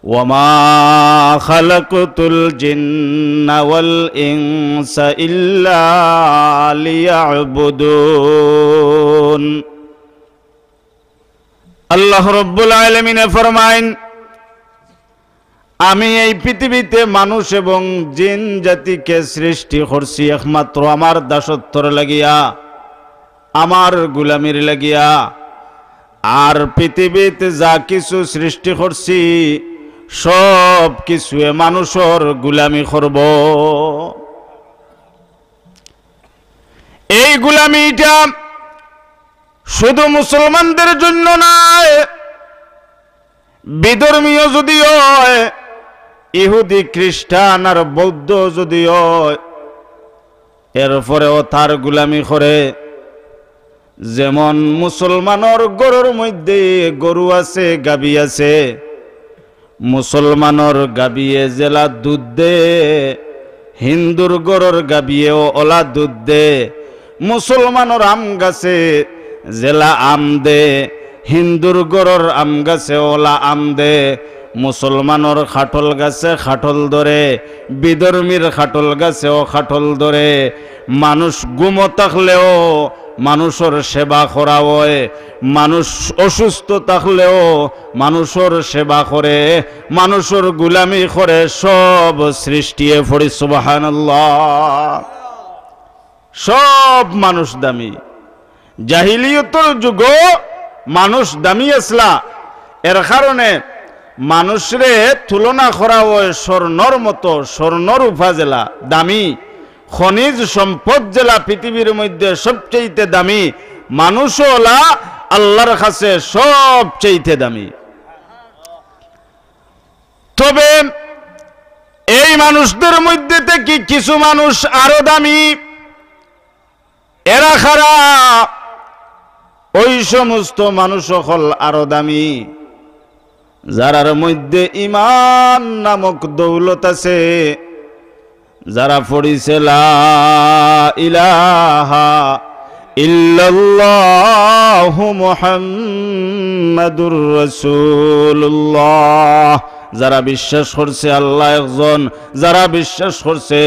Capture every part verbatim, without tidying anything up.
وما خلقت الجن والإنس إلا ليعبدون। আল্লাহ রব্বুল আলামিনে ফরমাইন, আমি এই পৃথিবীতে মানুষ এবং জিন জাতিকে সৃষ্টি করছি একমাত্র আমার দাসত্বর লাগিয়া, আমার গুলামির লাগিয়া। আর পৃথিবীত যা কিছু সৃষ্টি করছি, সব কিছুয়ে মানুষর গুলামি করব। এই গুলামিটা শুধু মুসলমানদের জন্য নয়, বিধর্মীয় যদি হয়, ইহুদি, খ্রিস্টান আর বৌদ্ধ যদি হয়, এরপরেও তার গুলামি করে। যেমন মুসলমানর ঘরর মধ্যে গরু আছে, গাভী আছে, মুসলমানর গাভীয়ে যেলা দুধ দে, হিন্দুর ঘরর গাভীয়েও ওলা দুধ দে। মুসলমানর আম গাছে যেলা আম দে, হিন্দুর ঘরর আম গাছে ওলা আম দে। মুসলমানর খাটল গাছে খাটল ধরে, বিধর্মীর খাটল গাছেও খাটল ধরে। মানুষ ঘুমো থাকলেও মানুষর সেবা করা হয়, মানুষ অসুস্থ থাকলেও মানুষর সেবা করে, মানুষর গুলামি করে, সব সৃষ্টিয়ে পড়ি। সুবহানাল্লাহ। সব মানুষ দামি। জাহিলিয়তর যুগো মানুষ দামি আছলা, এর কারণে মানুষরে তুলনা করা হয় স্বর্ণর মতো, স্বর্ণ রূপা যেলা দামি, খনিজ সম্পদ যেলা পৃথিবীর মধ্যে সবচেয়ে দামি, মানুষও ওলা আল্লাহর কাছে সবচেয়ে দামি। তবে এই মানুষদের মধ্যে থেকে কিছু মানুষ আরো দামি। এরা কারা? ওই সমস্ত মানুষ অকল আরো দামি, যারার মধ্যে ঈমান নামক দৌলত আছে, যারা পড়ছে লা ইলাহা ইল্লাল্লাহু মুহাম্মাদুর রাসূলুল্লাহ, যারা বিশ্বাস করছে আল্লাহ একজন, যারা বিশ্বাস করছে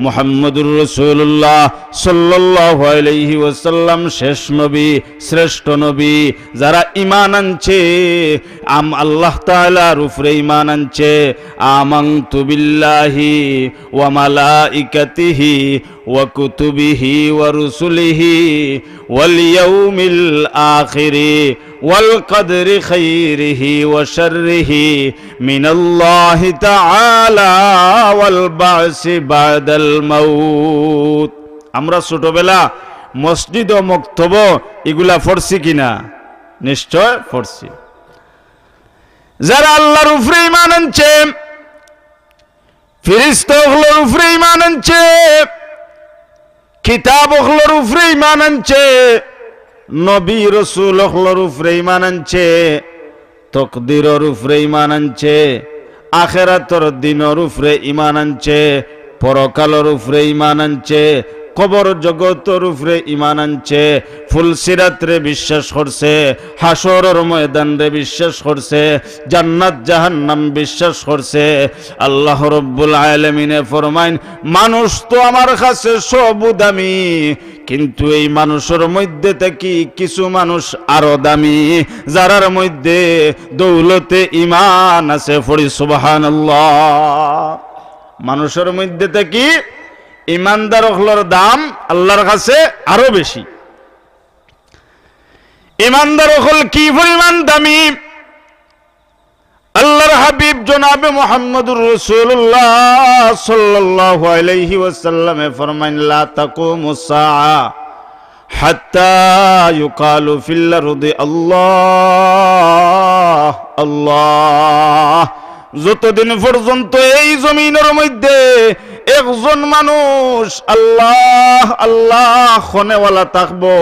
মুহাম্মাদুর রাসূলুল্লাহ সাল্লাল্লাহু আলাইহি ওয়াসাল্লাম শেষ নবী, শ্রেষ্ঠ নবী, যারা ঈমান আনছে, আম-, আল্লাহ তাআলার উপরে ঈমান আনছে, আমানতু বিল্লাহি ওয়া মালাইকাতিহি ওয়া কুতুবিহি ওয়া রুসুলিহি ওয়াল ইয়াউমিল আখিরি ওয়াল কদরি খাইরিহি ওয়া শাররিহি মিনাল্লাহি তাআলা ওয়াল বাসি বাদাল মাউত। আমরা ছোটবেলা মসজিদ ও মক্তব ইগুলা পড়ছি কিনা? নিশ্চয় পড়ছি। যারা আল্লাহর উপরে ঈমান আনছে, ফিরিস্তা অকলর উপরে ঈমান আনছে, কিতাব অকলর উপরে ঈমান আনছে, নবী রসুল অকলর উপরে ঈমান আনছে, তকদিরর উপরে ঈমান আনছে, আখেরাতর দিনর উপরে ঈমান আনছে, পরকালর উপরে ঈমান আনছে, কবর জগতর উপরে ঈমান আনছে, ফুলসিরাতরে বিশ্বাস করছে, হাশরর ময়দানরে বিশ্বাস করছে, জান্নাত জাহান্নাম বিশ্বাস করছে। আল্লাহ রব্বুল আলামিনে ফরমাইন, মানুষ তো আমার কাছে সব দামি, কিন্তু এই মানুষর মধ্যে থাকি কিছু মানুষ আরো দামি, যারার মধ্যে দৌলতে ঈমান আছে। পড়ি সুবহানাল্লাহ। মানুষর মধ্যে থাকি ইমানদার অকলর দাম আল্লাহর কাছে আরো বেশি। ইমানদার অকল কি পরিমাণ দামি? আল্লাহর হাবিব জনাবে মুহাম্মদুর রাসূলুল্লাহ সাল্লাল্লাহু আলাইহি ওয়াসাল্লামে ফরমাইন, লা তাকুমুস সাআ হাত্তা ইউকালু ফিল আরদি আল্লাহ আল্লাহ। যতদিন পর্যন্ত এই জমিনর মধ্যে একজন মানুষ আল্লাহ আল্লাহ কনেওয়ালা থাকবো,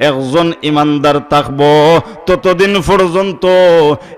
একজন ইমানদার থাকবো, ততদিন পর্যন্ত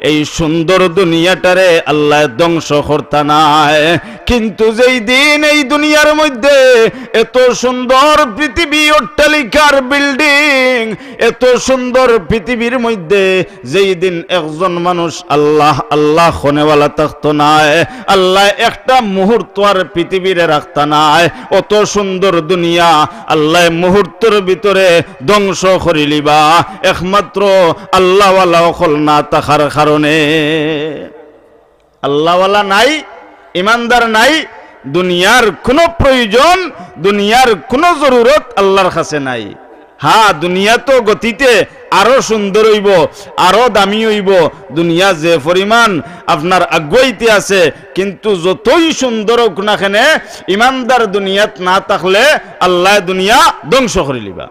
এই সুন্দর দুনিয়াটারে আল্লাহ ধ্বংস করতা নায়। কিন্তু যেই দিন এই দুনিয়ার মধ্যে এত সুন্দর পৃথিবী, অট্টালিকার বিল্ডিং, এত সুন্দর পৃথিবীর মধ্যে যেই দিন একজন মানুষ আল্লাহ আল্লাহ কনেওয়ালা থাকতো নায়, আল্লায় একটা মুহূর্ত আর পৃথিবীরে রাখতা নায়, অত সুন্দর দুনিয়া আল্লায় মুহূর্তর ভিতরে ধ্বংস করিলিবা, একমাত্র আল্লাহওয়ালা অকল না থাকার কারণে। আল্লাহওয়ালা নাই, ইমানদার নাই, দুনিয়ার কুনু প্রয়োজন, দুনিয়ার কুনু জরুরত আল্লাহর কাছে নাই। হ্যাঁ, দুনিয়া তো গতিতে আরো সুন্দর অইবো, আরো দামি অইবো, দুনিয়া যে পরিমাণ আপনার আগুয়াইতে আছে, কিন্তু যতই সুন্দর অউক না কেনে, ইমানদার দুনিয়াত না থাকলে আল্লায় দুনিয়া ধ্বংস করিলিবা।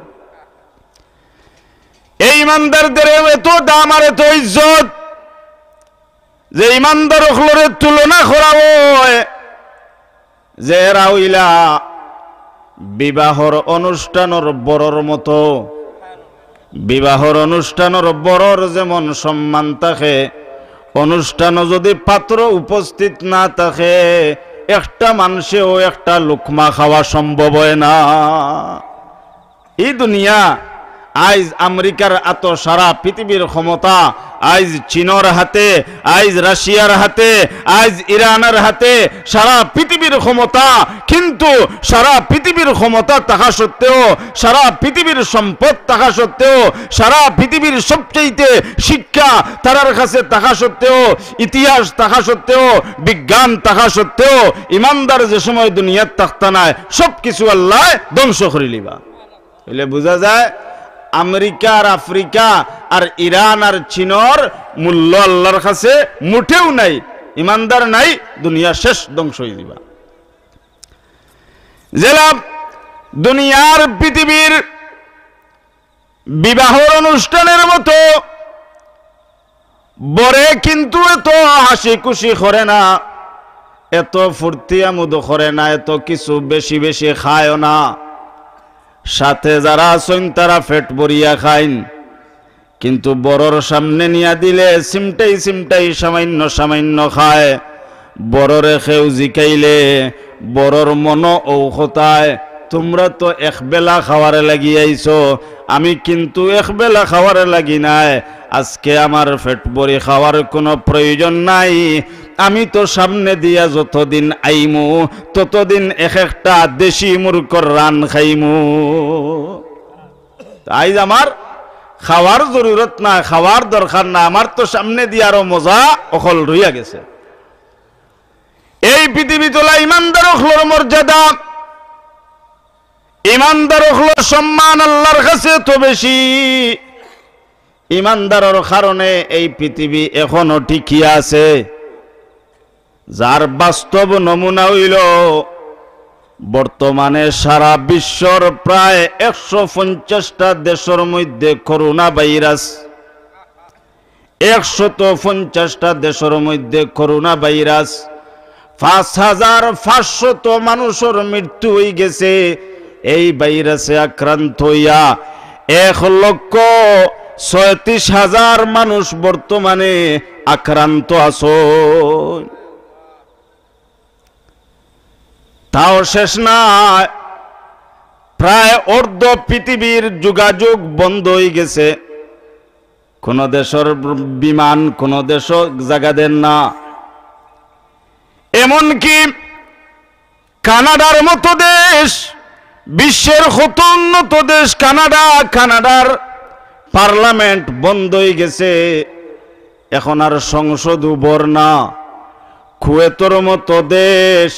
এই ইমানদারদেরও এত দাম আর এত ইজ্জত, যে ইমানদার অকলরে তুলনা করা অয়, যে এরা অইলা বিবাহর অনুষ্ঠানর বরর মতো। বিবাহর অনুষ্ঠানর বরর যেমন সম্মান থাকে, অনুষ্ঠানো যদি পাত্র উপস্থিত না থাকে, একটা মানষেও একটা লুকমা খাওয়া সম্ভব অয় না। ই দুনিয়া আইজ আমেরিকার আতো, সারা পৃথিবীর ক্ষমতা আইজ চীনর হাতে, আইজ রাশিয়ার হাতে, আইজ ইরানর হাতে, সারা পৃথিবীর ক্ষমতা। কিন্তু সারা পৃথিবীর ক্ষমতা থাকা সত্ত্বেও, সারা পৃথিবীর সম্পদ থাকা সত্ত্বেও, সারা পৃথিবীর সবচাইতে শিক্ষা তারার কাছে থাকা সত্ত্বেও, ইতিহাস থাকা সত্ত্বেও, বিজ্ঞান থাকা সত্ত্বেও, ইমানদার যে সময় দুনিয়াত থাকতা নায়, সব কিছু আল্লায় ধ্বংস করিলিবা। অইলে বুঝা যায়, আমেরিকা আর আফ্রিকা আর ইরান আর চীনর মূল্য আল্লাহর কাছে মুটেও নাই। ইমানদার নাই, দুনিয়া শেষ, ধ্বংস অইযিবা। যেলা দুনিয়ার পৃথিবীর বিবাহর অনুষ্ঠানর মতো বরে কিন্তু এত হাসি খুশি করে না, এত ফুর্তি আমোদ করে না, এত কিছু বেশি বেশি খায়ও না। সাথে যারা আছইন তারা পেট ভরিয়া খাইন, কিন্তু বরর সামনে নিয়া দিলে চিমটাই চিমটাই সামান্য সামান্য খায়। বররে কেউ জিকাইলে বরর মনো অউ কথায়, "তুমরা তো একবেলা খাওয়ার লাগি আইছো, আমি কিন্তু একবেলা খাওয়ার লাগি নায়। আজকে আমার পেট ভরি খাওয়ার কুনু প্রয়োজন নাই। আমি তো সামনে দিয়া যতদিন আইমু, ততদিন এক একটা দেশি মুরগর রান খাইমু।" আইজ আমার খাওয়ার জরুরত নাই, খাওয়ার দরকার নাই, আমার তো সামনে দিয়া আরো মজা অকল রইয়া গেছে। এই পৃথিবীত অলা ইমানদার অকলর মর্যাদা, ইমানদার অকলর সম্মান আল্লাহর কাছে তো বেশি। ইমানদারর কারণে এই পৃথিবী এখনো টিকিয়া আছে। যার বাস্তব নমুনা অইলো, বর্তমানে সারা বিশ্বর প্রায় একশো পঞ্চাশটা দেশর মধ্যে করোনা ভাইরাস, একশত পঞ্চাশটা দেশর মধ্যে করোনা ভাইরাস, পাঁচ হাজার পাঁচশত মানুষর মৃত্যু অইগেছে এই ভাইরাসে আক্রান্ত অইয়া। এক লক্ষ ছয়ত্রিশ হাজার মানুষ বর্তমানে আক্রান্ত আছইন। তাও শেষ নায়, প্রায় অর্ধ পৃথিবীর যোগাযোগ বন্ধ অইগেছে। কুনু দেশর বিমান কুনু দেশো জাগা দের না। এমনকি কানাডার মতো দেশ, বিশ্বের কত উন্নত দেশ কানাডা, কানাডার পার্লামেন্ট বন্ধ অইগেছে। এখন আর সংসদও বর না। কুয়েতর মতো দেশ,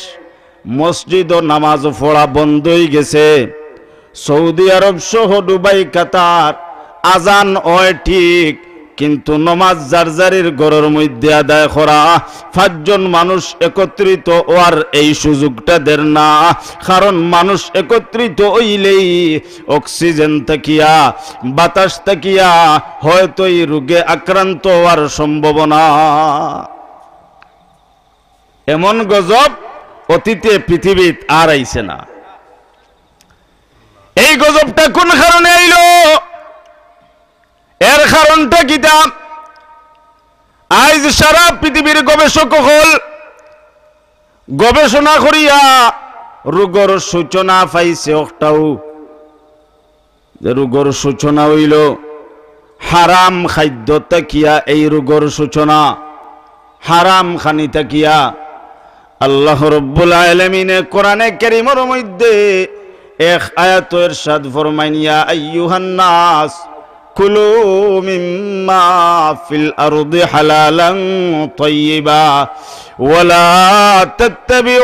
মসজিদো নামাজ পড়া বন্ধ অইগেছে। সৌদি আরব সহ দুবাই, কাতার, আজান অয় ঠিক, কিন্তু নমাজ যার যারির ঘরর মধ্যে আদায় করা, পাঁচজন মানুষ একত্রিত অওয়ার এই সুযোগটা দের না। কারণ মানুষ একত্রিত অইলেই অক্সিজেন থাকিয়া, বাতাস থাকিয়া হয়তো এই রোগে আক্রান্ত অওয়ার সম্ভাবনা। এমন গজব অতীতে পৃথিবীত আর আইছে না। এই গজবটা কুন কারণে আইলো? এর কারণটা কিতা? আইজ সারা পৃথিবীর গবেষক অকল গবেষণা করিয়া রোগর সূচনা পাইছে অকটাউ, যে রোগর সূচনা অইলো হারাম খাদ্য থাকিয়া, এই রোগর সূচনা হারাম খানি থাকিয়া। আল্লাহ রব্বুল আলামিনে কোরআনে কারীমর মধ্যে এক আয়াতো ইরশাদ ফরমাইন, "ইয়া আইয়ুহান নাস, কুলু মিম্মা ফিল আরদি হালালান তাইয়িবা, ওয়ালা তাত্তাবিউ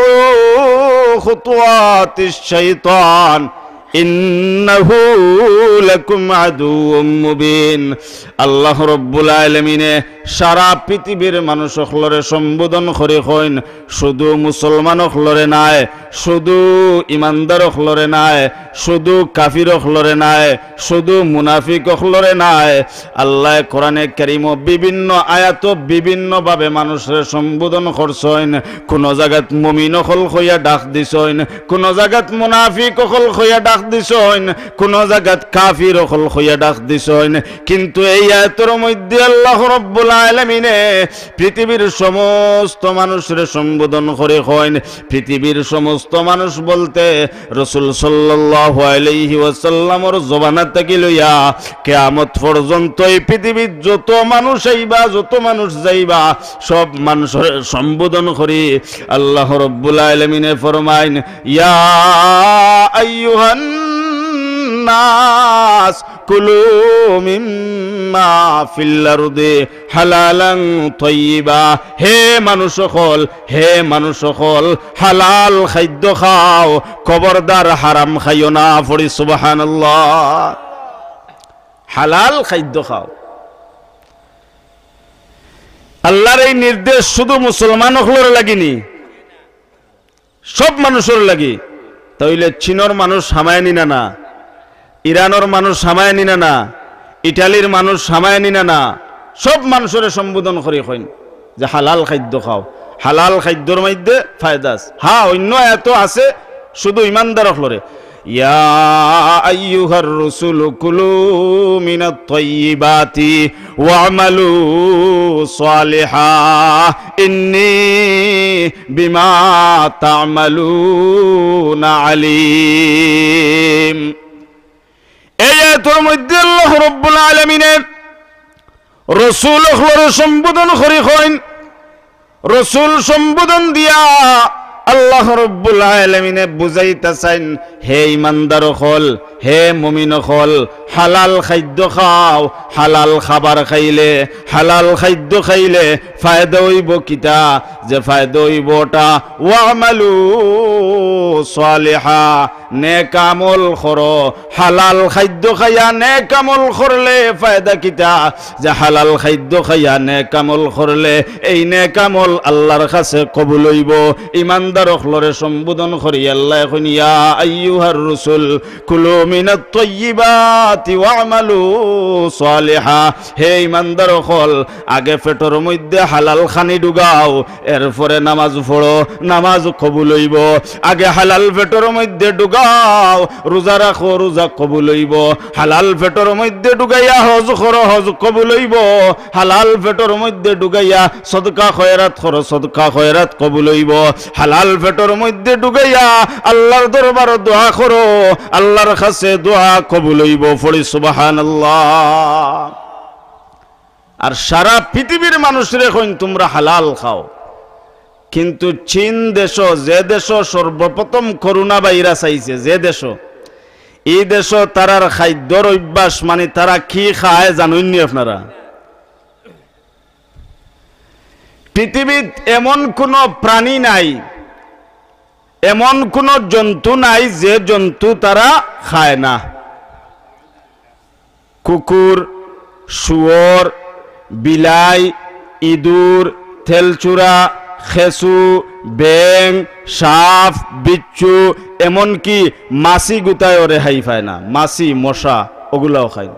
খুতুওয়াতিশ শাইতান, ইন্নাহু লাকুম আদুউম মুবিন।" আল্লাহ রব্বুল আলামিনে সারা পৃথিবীর মানুষ অকলরে সম্বোধন করি কইন, শুধু মুসলমান অকলরে নায়, শুধু ইমানদার অকলরে নায়, শুধু কাফির অকলরে নায়, শুধু মুনাফিক অকলরে নায়। আল্লায় কোরআনে কারীমো বিভিন্ন আয়াতো বিভিন্নভাবে মানুষরে সম্বোধন করছইন। কুনু জাগাত মুমিন অকল কইয়া ডাক দিছইন, কুনু জাগাত মুনাফিক অকল কইয়া ডাক দিছইন, কুনু জাগাত কাফির অকল কইয়া ডাক দিছইন। কিন্তু এই আয়াতর মধ্যে আল্লাহ রব্বুল আলামিনে পৃথিবীর সমস্ত মানুষরে সম্বোধন করি কইন। পৃথিবীর সমস্ত মানুষ বলতে রসুল সাল্লাল্লাহু আলাইহি ওয়াসাল্লামর জমানা থাকি লইয়া কিয়ামত পর্যন্ত এই পৃথিবীত যত মানুষ আইবা, যত মানুষ যাইবা, সব মানুষরে সম্বোধন করি আল্লাহ রব্বুল আলামিনে ফরমাইন, "ইয়া আইয়ুহান নাস, কুলু মিম্মা ফিল আরদি হালালান তাইয়িবা।" হে মানুষ অকল, হে মানুষ অকল, হালাল খাদ্য খাও, খবরদার হারাম খাইও না। পড়ি সুবহানাল্লাহ। হালাল খাদ্য খাও। আল্লাহর এই নির্দেশ শুধু মুসলমান অকলর লাগি নি, সব মানুষর লাগি। তাইলে চীনর মানুষ হামায় নি না না, ইরানর মানুষ হামায় নি না না, ইটালির মানুষ হামায় নি না না, সব মানুষরে সম্বোধন করি কইন যে হালাল খাদ্য খাও, হালাল খাদ্যর মধ্যে ফায়দা আছে। হ্যাঁ, অন্য আয়াতো আছে শুধু ইমানদার অকলরে, ইয়া আইয়ুহার রুসুলু কুলু মিনাত তাইয়িবাতি ওয়া'মালু সালিহা ইন্নী বিমা তা'মালুনা আলিম। এই আয়াতর মধ্যে আল্লাহ রব্বুল আলামিনে রসুল অকলরে সম্বোধন করি কইন, রসুল সম্বোধন দিয়া আল্লাহ রব্বুল আলামিনে বুঝাইতা চাইন, হে ইমানদার অকল, হে মুমিন অকল, হালাল খাদ্য খাও। হালাল খাবার খাইলে, হালাল খাদ্য খাইলে ফায়দা অইবো কিতা? যে ফায়দা অইবো ওটা, ওয়া'মালু সালিহা, নেক আমল করো। হালাল খাদ্য খাইয়া নেক আমল করলে ফায়দা কিতা? যে হালাল খাদ্য খাইয়া নেক আমল করলে এই নেক আমল আল্লাহর কাছে কবুল অইবো। ইমানদার অকলরে সম্বোধন করি আল্লায় কইন, ইয়া আইয়ুহার রুসুল কুলু মিনাত তাইয়িবাতি ওয়া'মালু সালিহা। হে ইমানদার অকল, আগে পেটর মধ্যে হালাল খানি ঢুকাও, এরপরে নামাজ পড়ো, নামাজ কবুল অইবো। আগে হালাল পেটর মধ্যে ঢুকাও, রোজা রাখো, রোজা কবুল অইবো। হালাল পেটর মধ্যে ঢুকাইয়া হজ করো, হজ কবুল অইবো। হালাল পেটর মধ্যে ঢুকাইয়া সদকা খয়রাত করো, সদকা খয়রাত কবুল অইবো। হালাল পেটর মধ্যে ঢুকাইয়া আল্লাহর দরবারো দোয়া করো, আল্লাহর কাছে দোয়া কবুল অইবো। পড়ি সুবহানাল্লাহ। আর সারা পৃথিবীর মানুষরে কইন, তুমরা হালাল খাও। কিন্তু চীন দেশো, যে দেশো সর্বপ্রথম করোনা ভাইরাস আইছে, যে দেশো, ই দেশো তারার খাদ্যর অভ্যাস, মানে তারা কি খায় জানইন নি আপনারা? পৃথিবীত এমন কোনো প্রাণী নাই, এমন কোনো জন্তু নাই যে জন্তু তারা খায় না। কুকুর, শুয়োর, বিলাই, ইঁদুর, তেলচুরা, খেসু, ব্যাং, সাপ, বিচ্ছু, এমনকি মাছি গুতায়ও রেহাই পায় না। মাছি, মশা, ওগুলাও খায়।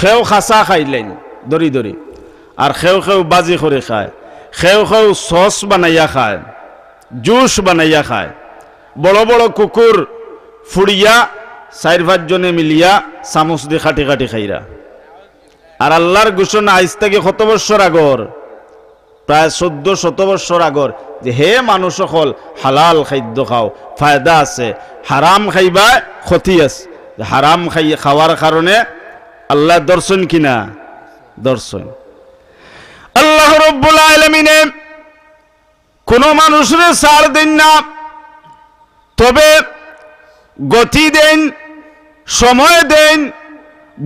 কেউ খাসা খাইলাইন ধরি ধরি, আর কেউ কেউ বাজি করি খায়, কেউ কেউ সস বানাইয়া খায়, জুস বানাইয়া খায়। বড় বড় কুকুর ফুড়িয়া চাইর পাঁচ জনে মিলিয়া চামচ দি কাটি কাটি খাইরা। আর আল্লাহর ঘোষণা, আইজ থাকি কত বৎসর আগর, প্রায় চৌদ্দ শত বছর আগর, যে হে মানুষ অকল, হালাল খাদ্য খাও, ফায়দা আছে, হারাম খাইবায় ক্ষতি আছে। যে হারাম খাই, খাওয়ার কারণে আল্লায় ধরছইন কিনা? ধরছইন। আল্লাহ রব্বুল আলামিনে কোনো মানুষরে ছাড় দেইন না, তবে গতি দেইন, সময় দেইন,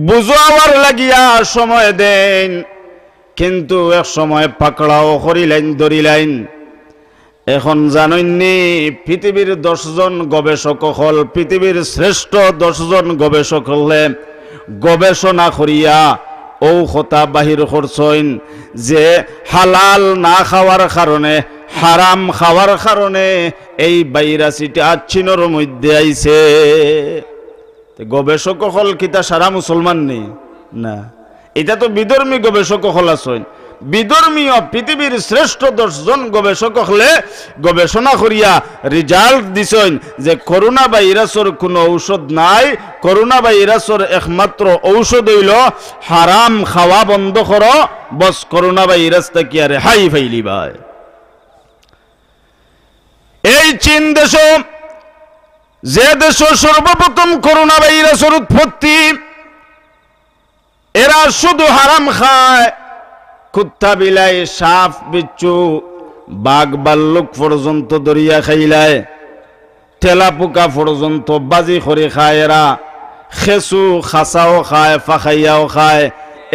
বুঝাওয়ার লাগিয়া সময় দেইন, কিন্তু এক সময় পাকড়াও করিলাইন, ধরিলাইন। এখন জানইননি, পৃথিবীর দশ জন গবেষক অকল, পৃথিবীর শ্রেষ্ঠ দশ জন গবেষক অকলে গবেষণা করিয়া অউ কথা বাহির করছইন যে হালাল না খাওয়ার কারণে, হারাম খাওয়ার কারণে এই ভাইরাস ইটা চীনর মধ্যে আইছে। তে গবেষক অকল কিতা সারা মুসলমান নি? না, ইটা তো বিধর্মী গবেষক অকল আছইন। বিধর্মীয় পৃথিবীর শ্রেষ্ঠ দশ জন গবেষক অকলে গবেষণা করিয়া result দিছইন যে করোনা ভাইরাসর কোনো ঔষধ নাই, করোনা ভাইরাসর একমাত্র ঔষধ অইলো হারাম খাওয়া বন্ধ করো, বস করোনা ভাইরাস থাকিয়া রেহাই পাইলিবায়। এই চীন দেশো, যে দেশো সর্বপ্রথম করোনা ভাইরাসর উৎপত্তি, এরা শুধু হারাম খায়, কুত্তা, বিলাই, সাপ, বিচ্ছু, বাঘ, ভাল্লুক পর্যন্ত ধরিয়া খাইলায়, তেলাপোকা পর্যন্ত বাজি করি খায় এরা, খেসু, খাসাও খায়, ফাখাইয়াও খায়।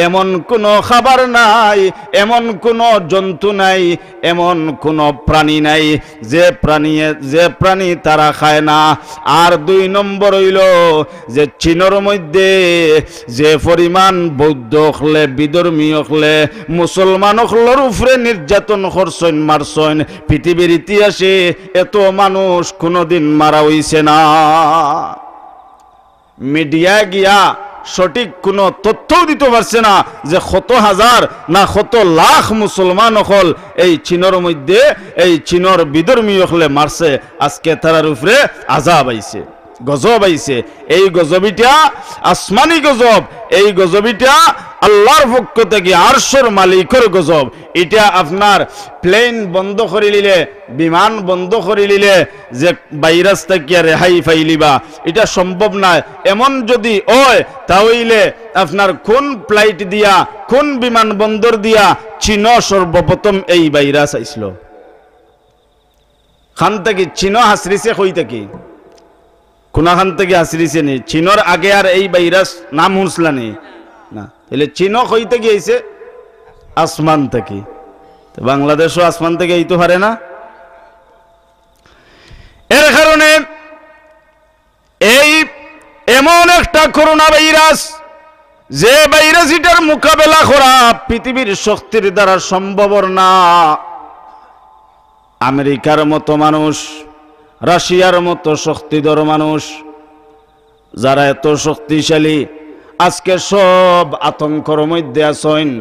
এমন কোনো খাবার নাই, এমন কোনো জন্তু নাই, এমন কোনো প্রাণী নাই যে প্রাণী, যে প্রাণী তারা খায় না। আর দুই নম্বর অইলো যে চীনর মধ্যে যে পরিমাণ বৌদ্ধ অকলে, বিধর্মী অকলে মুসলমান অকলর উপরে নির্যাতন করছইন, মারছইন, পৃথিবীর ইতিহাসে এত মানুষ কোনোদিন মারা অইছে না। মিডিয়া গিয়া সঠিক কোনো তথ্যও দিতো পারছে না যে কত হাজার না কত লাখ মুসলমান অকল এই চীনর মধ্যে, এই চীনর বিধর্মী অকলে মারছে, আজকে তারার উপরে আযাব আইছে, গজব আইছে। এই গজব ইটা আসমানি গজব, এই গজব ইটা আল্লাহর পক্ষ থাকি, আরশর মালিকর গজব। ইটা আপনার প্লেন বন্ধ করিলিলে, বিমান বন্ধ করিলিলে যে ভাইরাস থাকিয়া রেহাই পাইলিবা, ইটা সম্ভব নায়। এমন যদি অয়, তা অইলে আপনার কোন ফ্লাইট দিয়া, কোন বিমানবন্দর দিয়া চীনো সর্বপ্রথম এই ভাইরাস আইছিল? খান থাকি চীনো হাসরিছে কই থাকি? কুনাখান থাকি হাসরিছে নি? চীনর আগে আর এই ভাইরাস নাম হুনছলা নি? না। তাইলে চীনো কই থাকি আইছে? আসমান থাকি। তো বাংলাদেশও আসমান থাকি আইতো পারে না? এর কারণে এই এমন একটা করোনা ভাইরাস, যে ভাইরাস ইটার মোকাবেলা করা পৃথিবীর শক্তির দ্বারা সম্ভবর না। আমেরিকার মতো মানুষ, রাশিয়ার মতো শক্তিধর মানুষ, যারা এত শক্তিশালী, আজকে সব আতঙ্কর মধ্যে আছইন।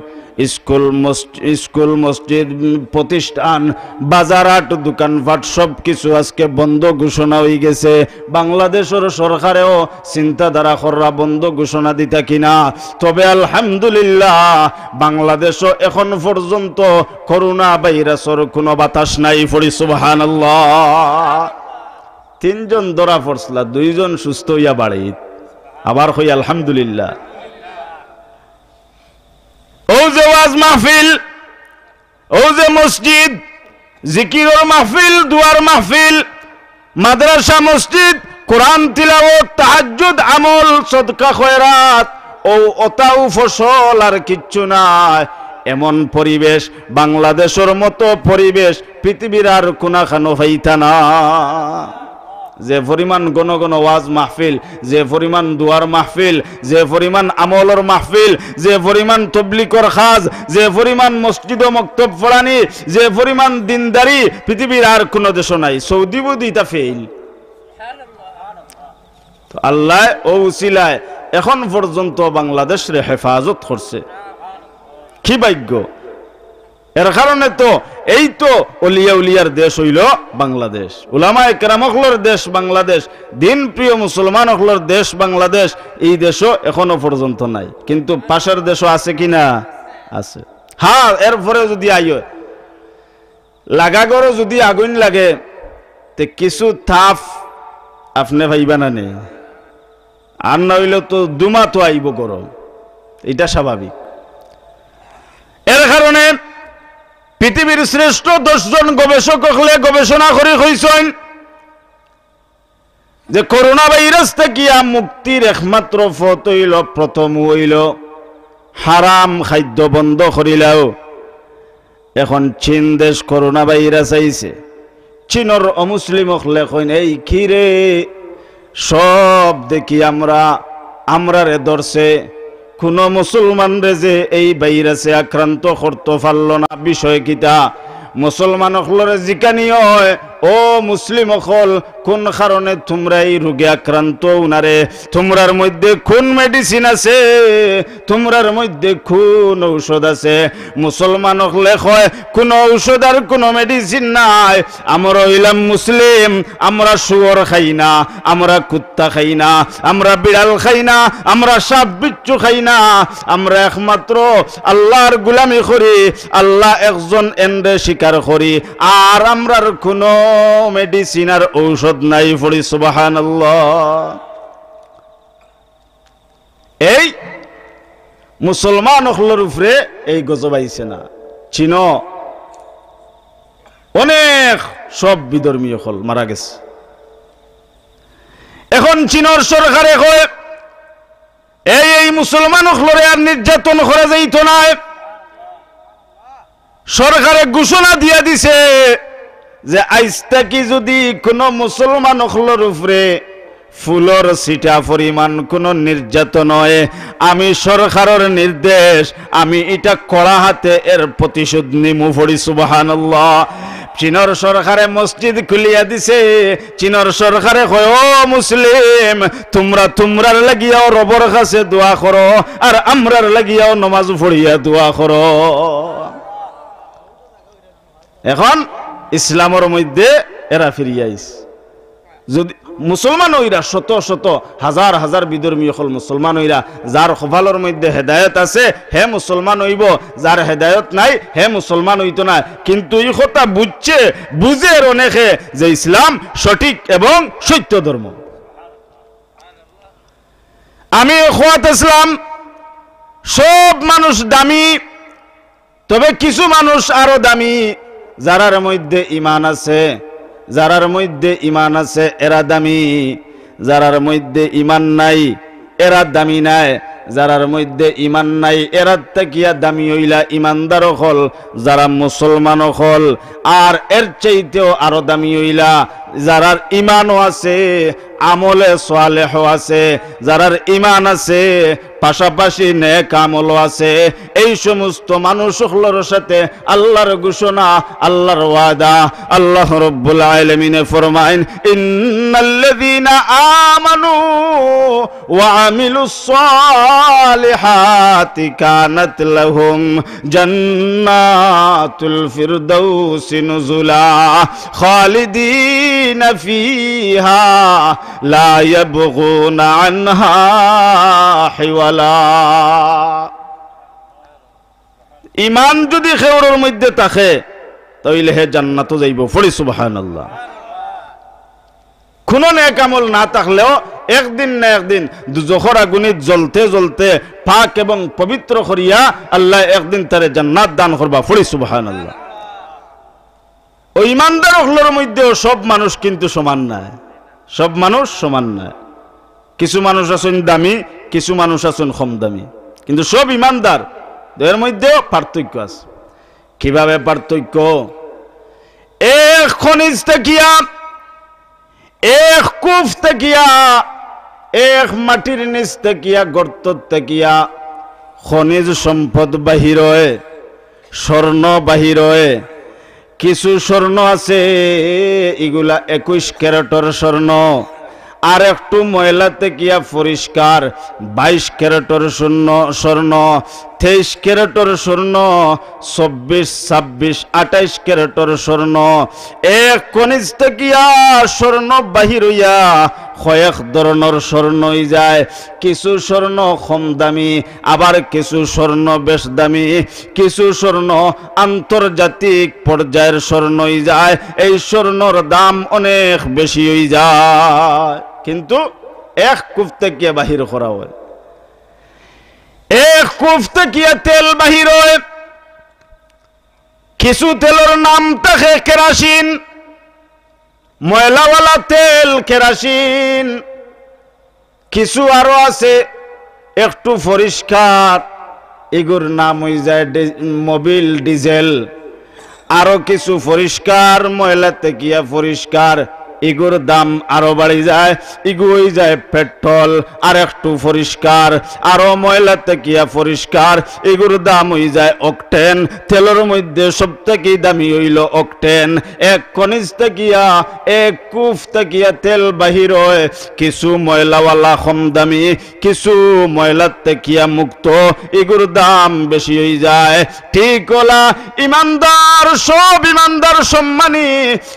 স্কুল, মস-, স্কুল, মসজিদ, উম, প্রতিষ্ঠান, বাজার, হাট, দোকানপাট সব কিছু আজকে বন্ধ ঘোষণা অইগেছে। বাংলাদেশর সরকারেও চিন্তাধারা কররা বন্ধ ঘোষণা দিতা কিনা। তবে আলহামদুলিল্লাহ, বাংলাদেশও এখন পর্যন্ত করোনা ভাইরাসর কোনো বাতাস নাই। পড়ি সুবহানাল্লাহ। তিনজন ধরা পড়ছলা, দুইজন সুস্থ অইয়া বাড়িত। আবার কই আলহামদুলিল্লাহ। অউ যে ওয়াজ মাহফিল, অউ যে মসজিদ, জিকিরর মাহফিল, দোয়ার মাহফিল, মাদ্রাসা, মসজিদ, কোরআন তিলাওয়াত, তাহাজ্জুদ, আমল, সদকা, খয়রাত, অউ অতাউ ফসল আর কিচ্ছু নাই। এমন পরিবেশ, বাংলাদেশর মতো পরিবেশ পৃথিবীর আর কুনাখানো পাইতা না। যে পরিমাণ ঘন ঘন ওয়াজ মাহফিল, যে পরিমাণ দোয়ার মাহফিল, যে পরিমাণ আমলর মাহফিল, যে পরিমাণ তবলিগর কাজ, যে পরিমাণ মসজিদ ও মক্তব পড়ানি, যে পরিমাণ দিনদারি পৃথিবীর আর কোনো দেশও নাই। সৌদি বৌদি ইতা ফেইল। তো আল্লায় অউ উসিলায় এখন পর্যন্ত বাংলাদেশরে হেফাজত করছে। কি ভাগ্য! এর কারণে তো এই তো অলিয়া উলিয়ার দেশ অইলো বাংলাদেশ, উলামায়ে কেরাম অকলর দেশ বাংলাদেশ, দিনপ্রিয় মুসলমান অকলর দেশ বাংলাদেশ। এই দেশও এখনো পর্যন্ত নাই, কিন্তু পাশের দেশও আছে কি না? আছে। হ্যাঁ, এরপরে যদি আইও, লাগা ঘরো যুদি আগুইন লাগে, তে কিছু তাপ আপনে পাইবা না নি? আর না অইলে তো ধুমা তো আইবো ঘরো, ইটা স্বাভাবিক। এর কারণে পৃথিবীর শ্রেষ্ঠ দশ জন গবেষক অকলে গবেষণা করি কইছইন যে করোনা ভাইরাস থাকিয়া মুক্তির একমাত্র পথ অইলো, প্রথম অইলো হারাম খাদ্য বন্ধ করিলাও। এখন চীন দেশ করোনা ভাইরাস আইছে, চীনর অমুসলিম অকলে কইন, "এই কি রে, সব দেখি আমরা, আমরারে ধরছে।" কুনু মুসলমানরে যে এই ভাইরাসে আক্রান্ত করতো পারলো না, বিষয় কিতা? মুসলমান অকলরে জিকানি অয়, "ও মুসলিম অকল, কুন কারণে তুমরা এই রোগে আক্রান্ত অও না রে? তুমরার মধ্যে কুন মেডিসিন আছে? তুমরার মধ্যে কুন ঔষধ আছে?" মুসলমান অকলে কয়, "কুনু ঔষধ আর কুনু মেডিসিন নাই। আমরা অইলাম মুসলিম, আমরা শুয়োর খাই না, আমরা কুত্তা খাই না, আমরা বিড়াল খাই না, আমরা সাপ বিচ্ছু খাই না, আমরা একমাত্র আল্লাহর গুলামি করি, আল্লাহ একজন এনরে স্বীকার করি, আর আমরার কুনু মেডিসিন আর ঔষধ নাই।" পড়ি সুবহানাল্লাহ। এই মুসলমান অকলর উপরে এই গজব আইছে না? চীনো অনেক সব বিধর্মী অকল মারা গেছে। এখন চীনর সরকারে কয়, "এই, এই মুসলমান অকলরে আর নির্যাতন করা যাইতো নায়।" সরকারে ঘোষণা দিয়া দিছে যে আইজ থাকি যুদি কুনু মুসলমান অকলর উপরে ফুলর ছিটা পরিমাণ কুনু নির্যাতন অয়, আমি সরকারর নির্দেশ, আমি ইটা কড়া হাতে এর প্রতিশোধ নিমু। পড়ি সুবহানাল্লাহ। চীনর সরকারে মসজিদ খুলিয়া দিছে। চীনর সরকারে কয়, "ও মুসলিম, তুমরা তুমরার লাগিয়াও রবর কাছে দোয়া করো, আর আমরার লাগিয়াও নমাজ পড়িয়া দোয়া করো।" এখন ইসলামর মধ্যে এরা ফিরিয়া আইছে। যুদি মুসলমান অইরা, শত শত, হাজার হাজার বিধর্মী অকল মুসলমান অইরা, যার কপালর মধ্যে হেদায়েত আছে, হে মুসলমান অইবো, যার হেদায়েত নাই, হে মুসলমান অইতো নায়। কিন্তু ই কথা বুঝছে, বুঝের অনেকে যে ইসলাম সঠিক এবং সত্য ধর্ম। আমি এ খোয়াত ইসলাম, সব মানুষ দামি, তবে কিছু মানুষ আরো দামি, যারার মধ্যে ইমান আছে, যারার মধ্যে ইমান আছে এরা দামি, যারার মধ্যে ইমান নাই এরা দামি নায়, যারার মধ্যে ইমান নাই এরার থাকিয়া দামি অইলা ইমানদার অকল, যারা মুসলমান অকল, আর এর চাইতেও আরো দামি অইলা যারার ইমানও আছে, আমলে সালেহও আছে, যারার ইমান আছে, পাশাপাশি নেক আমলও আছে। এই সমস্ত মানুষ অকলর সাথে আল্লাহর ঘোষণা, আল্লাহর ওয়াদা। আল্লাহ রব্বুল আলামিনে ফরমাইন, "ইন্নাল্লাযীনা আমানু ওয়া আমিলুস সালিহাতি কানাত লাহুম জান্নাতুল ফিরদাউসি নুজুলা খালিদিনা ফিহা লা ইয়াবগুনা আনহা হিওয়ালা।" ইমান যুদি কেউরর মধ্যে থাকে, তাইলে হে জান্নাতো যাইবো। পড়ি সুবহানাল্লাহ। কুনু নেক আমল না থাকলেও একদিন না একদিন দুজখর আগুনিত জ্বলতে জ্বলতে পাক এবং পবিত্র করিয়া আল্লায় একদিন তারে জান্নাত দান করবা। পড়ি সুবহানাল্লাহ। অউ ইমানদার অকলর মধ্যেও সব মানুষ কিন্তু সমান নায়, সব মানুষ সমান নায়। কিছু মানুষ আছইন দামি, কিছু মানুষ আছইন কম দামি, কিন্তু সব ইমানদার। এর মধ্যেও পার্থক্য আছে। কিভাবে পার্থক্য? এক খনিজ থাকিয়া, এক কূপ থাকিয়া, এক মাটির নিচ থাকিয়া, গর্ত থাকিয়া খনিজ সম্পদ বাহির অয়, স্বর্ণ বাহির অয়। কিছু স্বর্ণ আছে, ইগুলা একুশ ক্যারেটর স্বর্ণ, আর একটু ময়লা থাকিয়া পরিষ্কার, বাইশ ক্যারেটর স্বর্ণ, স্বর্ণ, তেইশ ক্যারেটর স্বর্ণ, চব্বিশ, ছাব্বিশ, আঠাইশ ক্যারেটর স্বর্ণ, এক খনিজ থাকিয়া স্বর্ণ বাহির অইয়া কয়েক ধরনর স্বর্ণ অইযায়। কিছু স্বর্ণ কম দামি, আবার কিছু স্বর্ণ বেশ দামি, কিছু স্বর্ণ আন্তর্জাতিক পর্যায়ের স্বর্ণ অইযায়। এই স্বর্ণর দাম অনেক বেশি অইযায়, কিন্তু এক কূপ থাকিয়া বাহির করা অয়। এক কূপ থাকিয়া তেল বাহির অয়। কিছু তেলর নাম থাকে কেরাসিন, ময়লাওয়ালা তেল কেরাসিন। কিছু আরো আছে একটু পরিষ্কার, ইগুর নাম অইযায় ডি-, মোবিল ডিজেল। আরো কিছু পরিষ্কার, ময়লা থাকিয়া পরিষ্কার, ইগুর দাম আরো বাড়ি যায়, ইগু অইযায় পেট্রোল। আর একটু পরিষ্কার, আরো ময়লা থাকিয়া পরিষ্কার, ইগুর দাম অইযায় অকটেন। তেলর মধ্যে সব থাকি দামি অইলো অকটেন। এক খনিজ থাকিয়া, এক কূপ থাকিয়া তেল বাহির অয়, কিছু ময়লাওয়ালা কম দামি, কিছু ময়লা থাকিয়া মুক্ত, ইগুর দাম বেশি অইযায়। ঠিক অলা ইমানদার, সব ইমানদার সম্মানী,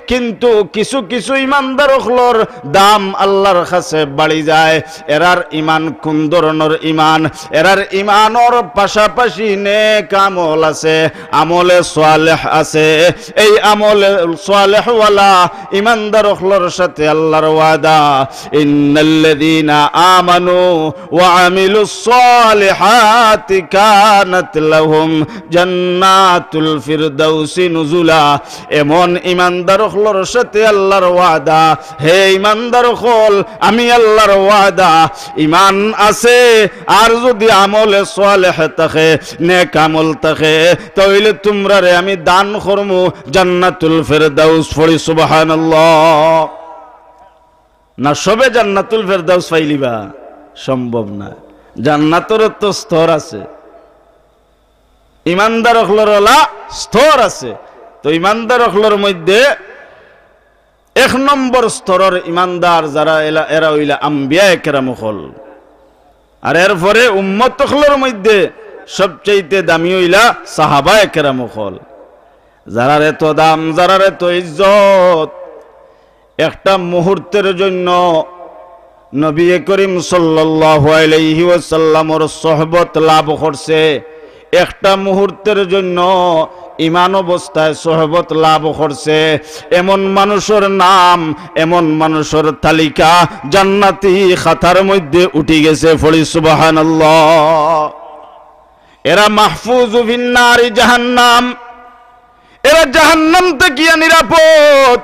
কিন্তু কিছু কিছু ইমানদার অকলর দাম আল্লার কাছে বাড়ি যায়। এরার ইমান কুন ধরনর ইমান? এরার ইমানর পাশাপাশি নেক আমল আছে, আমলে সালেহ আছে। এই আমলে সালেহওয়ালা ইমানদার অকলর সাথে আল্লার ওয়াদা, ইন্নাল্লাযীনা আমানু ওয়া আমিলুস সালিহাতি কানাত লাহুম জান্নাতুল ফিরদাউসি নুজুলা। এমন ইমানদার অকলর সাথে আল্লার ওয়াদা, হে ইমানদার অকল, আমি আল্লার ওয়াদা, ইমান আছে আর যদি আমলে সালেহ থাকে, নেক আমল থাকে, তাইলে তুমরারে আমি দান করমু জান্নাতুল ফেরদাউস। পড়ি সুবহানাল্লাহ। না সবে জান্নাতুল ফেরদাউস পাইলিবা? সম্ভব না। জান্নাতর তো স্তর আছে, ইমানদার অকলর অলা স্তর আছে। তো ইমানদার অকলর মধ্যে এক নম্বর স্তরর ইমানদার যারা এলা-, এরা অইলা আম্বিয়ায়ে কেরাম অকল। আর এরপরে উম্মত অকলর মধ্যে সবচাইতে দামি অইলা সাহাবায়ে কেরাম অকল। যারার এত দাম, যারার এত ইজ্জত, একটা মুহূর্তের জন্য নবী করিম সাল্লাল্লাহু আলাইহি ওয়াসাল্লামর সোহবত লাভ করছে, একটা মুহূর্তের জন্য ইমান অবস্থায় সোহবত লাভ করছে, এমন মানুষর নাম, এমন মানুষর তালিকা জান্নাতি খাতার মধ্যে উঠি গেছে। পড়ি সুবহানাল্লাহ। এরা মাহফুজ ফিন নারি জাহান্নাম, এরা জাহান্নাম থাকিয়া নিরাপদ,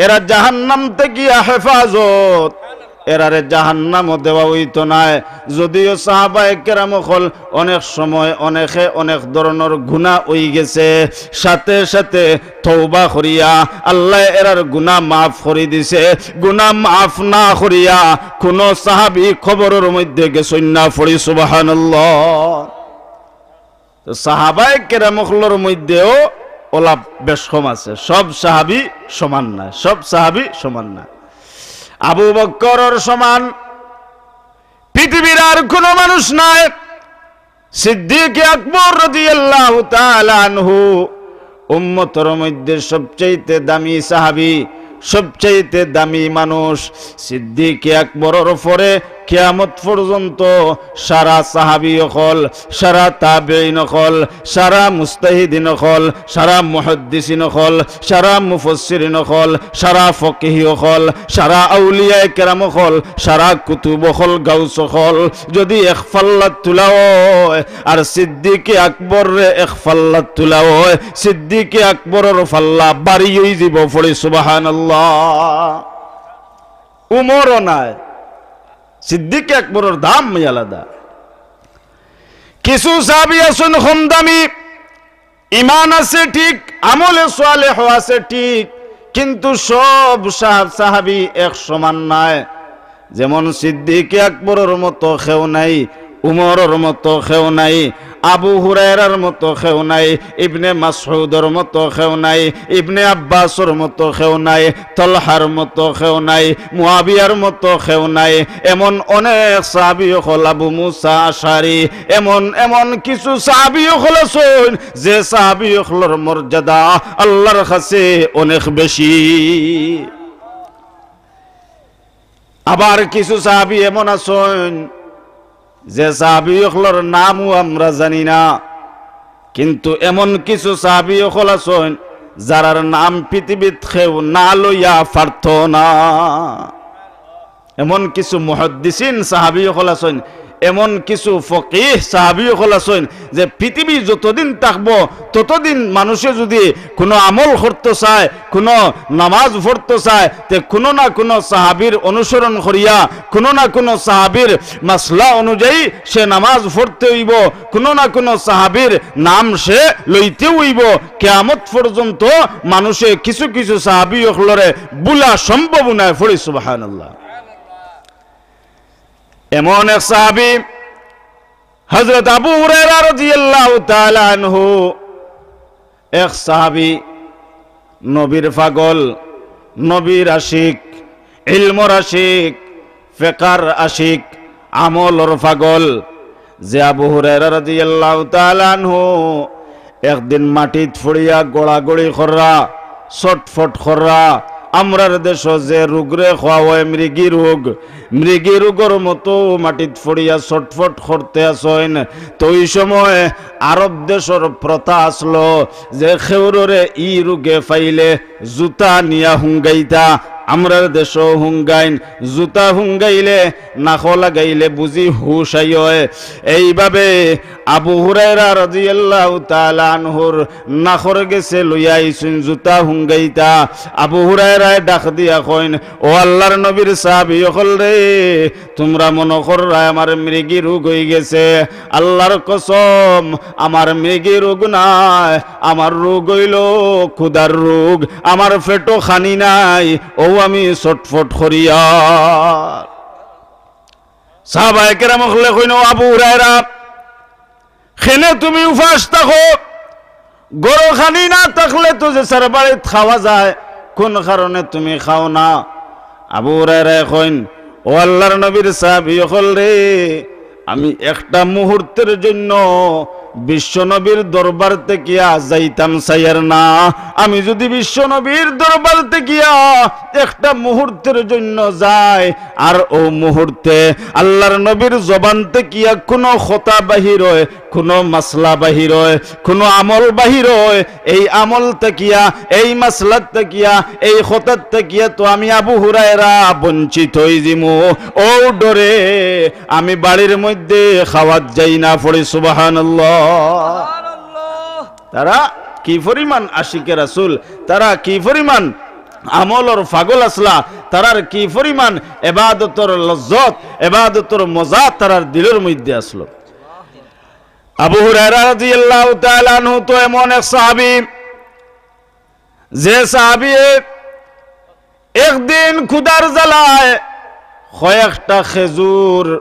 এরা জাহান্নাম থাকিয়া হেফাজত, এরারে জাহান্নামও দেওয়া অইতো নায়। যদিও সাহাবায়ে কেরাম অকল অনেক সময় অনেকে অনেক ধরনর গুনাহ অই গেছে, সাথে সাথে তওবা করিয়া আল্লায় এরার গুনাহ মাফ করি দিছে। গুনাহ মাফ না করিয়া কুনু সাহাবী কবরর মধ্যে গেছইন না। পড়ি সুবহানাল্লাহ। তো সাহাবায়ে কেরাম অকলর মধ্যেও অলা বেশ কম আছে, সব সাহাবী সমান নায়, সব সাহাবী সমান নায়। আবু বক্করর সমান পৃথিবীর আর কুনু মানুষ নাই। সিদ্দিক আকবর রাদিয়াল্লাহু তাআলা আনহু উম্মতর মধ্যে সবচাইতে দামি সাহাবী, সবচাইতে দামি মানুষ। সিদ্দিক আকবরর পরে কিয়ামত পর্যন্ত সারা সাহাবী অকল, সারা তাবেঈন অকল, সারা মুজতাহিদিন অকল, সারা মুহাদ্দিসিন অকল, সারা মুফাসসিরিন অকল, সারা ফকিহ অকল, সারা আউলিয়ায়ে কেরাম অকল, সারা কুতুব অকল, গাউস অকল যদি এক পাল্লাত তুলা অয়, আর সিদ্দিকে আকবররে এক পাল্লাত তুলা অয়, সিদ্দিকে আকবরর পাল্লা ভারি অইযিবো। পড়ি সুবহানাল্লাহ। উমরও নায়, সিদ্দিকে আকবরর দাম আলাদা। কিছু সাহাবী আছইন কম দামি, ইমান আছে ঠিক, আমলে সালেহ আছে ঠিক, কিন্তু সব সাহ-, সাহাবী এক সমান নায়। যেমন সিদ্দিকে আকবরর মতো কেউ নাই, উমরর মতো কেউ নাই, আবু হুরায়রার মতো কেউ নাই, ইবনে মাসউদর মতো কেউ নাই, ইবনে আব্বাসর মতো কেউ নাই, তলহার মতো কেউ নাই, মুয়াবিয়ার মতো কেউ নাই। এমন অনেক সাহাবী অকল, আবু মুসা আশআরী, এমন এমন কিছু সাহাবী অকল আছইন, যে সাহাবী অকলর মর্যাদা আল্লাহর কাছে অনেক বেশি। আবার কিছু সাহাবী এমন আছইন, যে সাহাবী অকলর নামও আমরা জানি না, কিন্তু এমন কিছু সাহাবী অকল আছইন, যারার নাম পৃথিবীত কেউ না লইয়া পারতো না। এমন কিছু মুহাদ্দিসিন সাহাবী অকল আছইন, এমন কিছু ফকিহ সাহাবী অকল আছইন, যে পৃথিবী যতদিন থাকবো, ততদিন মানুষে যদি কুনু আমল করতো চায়, কুনু নামাজ পড়তো চায়, তে কুনু না কুনু সাহাবীর অনুসরণ করিয়া, কুনু না কুনু সাহাবীর মাসলা অনুযায়ী সে নামাজ পড়তে অইবো, কুনু না কুনু সাহাবীর নাম সে লইতে অইবো। কিয়ামত পর্যন্ত মানুষে কিছু কিছু সাহাবী অকলরে ভুলা সম্ভব নায়। পড়ি সুবহানাল্লাহ। এমন এক সাহাবী হযরত আবু হুরায়রা রাদিয়াল্লাহু তাআলা আনহু, এক সাহাবী, নবীর পাগল, নবীর আশিক, ইলমর আশিক, ফেকার আশিক, আমলর পাগল, যে আবু হুরায়রা রাদিয়াল্লাহু তাআলা আনহু একদিন মাটিত পড়িয়া গড়াগড়ি কররা, ছটফট কররা। আমরার দেশো যে রোগরে কওয়া অয় মৃগী রোগ, মৃগী রোগর মতো মাটিত পড়িয়া ছটফট করতে আছইন। তো ওই সময় আরব দেশর প্রথা আছলো যে কেউররে ই রোগে পাইলে জুতা নিয়া হুঙ্গাইতা। আমরার দেশো হুঙ্গাইন, জুতা হুঙ্গাইলে, নাকো লাগাইলে বুঝি হুশ আইয়। এইভাবে আবু হুরায়রা রাদিয়াল্লাহু তাআলা আনহুর নাকর গেছে লইয়া আইছইন জুতা হুঙ্গাইতা। আবু হুরায়রায় ডাক দিয়া কইন, "ও আল্লাহর নবীর সাহাবী অকল রে, তুমরা মনো কররায় আমার মৃগী রোগ অইগেছে। আল্লাহর কসম, আমার মৃগী রোগ নায়, আমার রোগ অইলো ক্ষুধার রোগ। আমার পেটো খানি নাই, অউ আমি ছটফট করিয়ার।" সাহাবায়ে কেরাম অকলে কইন, "ও আবু হুরায়রা, কেনে তুমি উপাস থাকো? ঘরো খানি না থাকলে তো যে যার বাড়িত খাওয়া যায়, কুন কারণে তুমি খাও না?" আবু হুরায়রায় কইন, "ও আল্লাহর নবীর সাহাবী অকল রে, আমি একটা মুহূর্তের জন্য বিশ্বনবীর দরবার থাকিয়া যাইতাম চাইয়ার না। আমি যদি বিশ্বনবীর দরবার থাকিয়া একটা মুহূর্তের জন্য যাই, আর অউ মুহূর্তে আল্লাহর নবীর জবান থাকিয়া কুনু কথা বাহির অয়, কুনু মাসলা বাহির অয়, কুনু আমল বাহির অয়, এই আমল থাকিয়া, এই মাসলাত থাকিয়া, এই কথার থাকিয়া তো আমি আবু হুরায়রা বঞ্চিত অইযিমু। অউ ডরে আমি বাড়ির মধ্যে খাওয়াত যাই না।" পড়ি সুবহানাল্লাহ। তারা কি পরিমাণ আশিকে রাসূল, তারা কি পরিমাণ আমলর পাগল আছলা, তারার কি পরিমাণ এবাদতর লজ্জত, এবাদতর মজা তারার দিলর মধ্যে আছলো। আবু হুরায়রা রাদিয়াল্লাহু তাআলা আনহু তো এমন এক সাহাবী, যে সাহাবীয়ে একদিন ক্ষুধার জ্বালায় কয়েকটা খেজুর